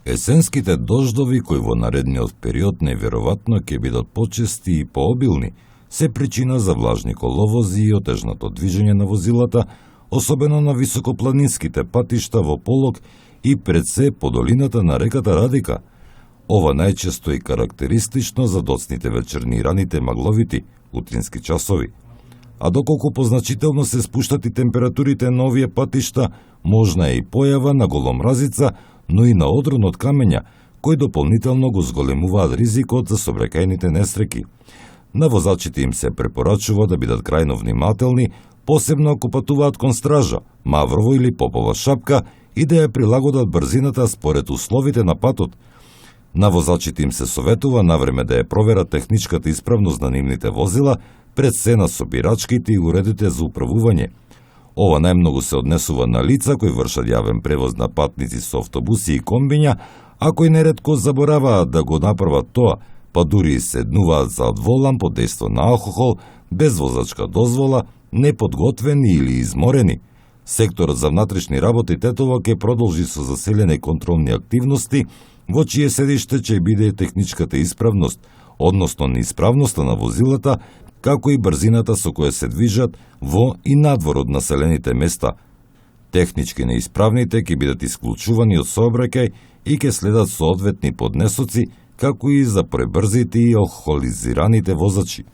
Есенските дождови, кои во наредниот период неверојатно ќе бидат почести и пообилни, се причина за влажни коловози и отежното движење на возилата, особено на високопланинските патишта во Полог и пред се по долината на реката Радика. Ова најчесто е карактеристично за доцните вечерни и раните магловити, утрински часови. А доколку позначително се спуштат и температурите на овие патишта, можна е и појава на голомразица, но и на одрон од камења, кои дополнително го зголемуваат ризикот за сообраќајните несреки. На возачите им се препорачува да бидат крајно внимателни, посебно ако патуваат кон стража, маврово или попова шапка и да ја прилагодат брзината според условите на патот. На возачите им се советува навреме да ја проверат техничката исправност на нивните возила пред се на собирачките и уредите за управување. Ова најмногу се однесува на лица кои вршат јавен превоз на патници со автобуси и комбиња, а кои неретко забораваат да го направат тоа, па дури и седнуваат за волан под дејство на алкохол, без возачка дозвола, неподготвени или изморени. Секторот за внатрешни работи Тетово ќе продолжи со заселени контролни активности, во чие седиште ќе биде и техничката исправност, односно неисправноста на возилата, како и брзината со која се движат во и надвор од населените места. Технички неисправните ќе бидат исклучувани од сообраќај и ќе следат соодветни поднесоци, како и за пребрзите и алкохолизираните возачи.